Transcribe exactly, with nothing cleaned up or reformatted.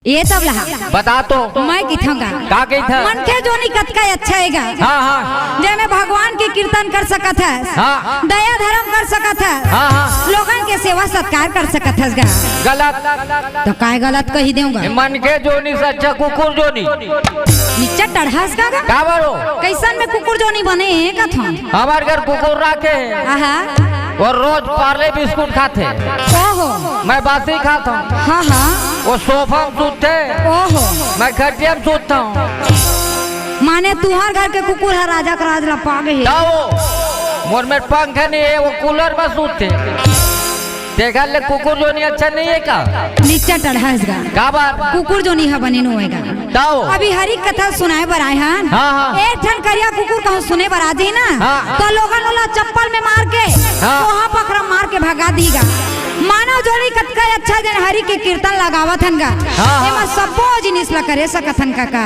ए तबला, बता तो। मैं कहिथंव गा। का कहिथस? मनखे जोनी कतका अच्छा हे गा। हाँ, हाँ। जेमे भगवान के कीर्तन कर सकत हस। हाँ। दया धर्म कर सकत हस। हाँ, हाँ। लोगन के सेवा सत्कार कर सकत हस गा। गलत। त काय गलत कहि देंव गा? ए मनखे जोनी से अच्छा कुकुर जोनी। निच्चट टड़हस का गा? काबर ओ? कइसन में कुकुर जोनी बने हे कथंव? हमर घर कुकुर राखे हे। आहा। ओ रोज पार्ले बिस्कुट खाथे। ओहो। मैं बासी खाथंव। हाँ, हाँ। ओ सोफा म सूतथे। ओहो। मैं खटिया म सूतथंव। माने तुंहर घर के कुकुर ह राजा के राज ल पा गे हे। त ओ, मोर मेर पंख नइ हे, ओ कूलर म सूतथे। तेकर ले कुकुर जोनी अच्छा नइ हे का? निच्चट टड़हस गा। काबर? कुकुर जोनी ह बने नोहय गा। त ओ। अभी हरि कथा सुनाय बर आय हन। हाँ, हाँ। एक ठन करिया कुकुर कहूँ सुने बर आ जाही ना, हाँ। त लोगन ओला चप्पल में मार के, हाँ। कोहा पखरा मार के भगा दिही गा। मानव जोनी कतका अच्छा, जेन हरि के कीर्तन ल गावत हन गा। हाँ, हाँ। एमा सब्बो जिनिस ल करे सकत हन कका।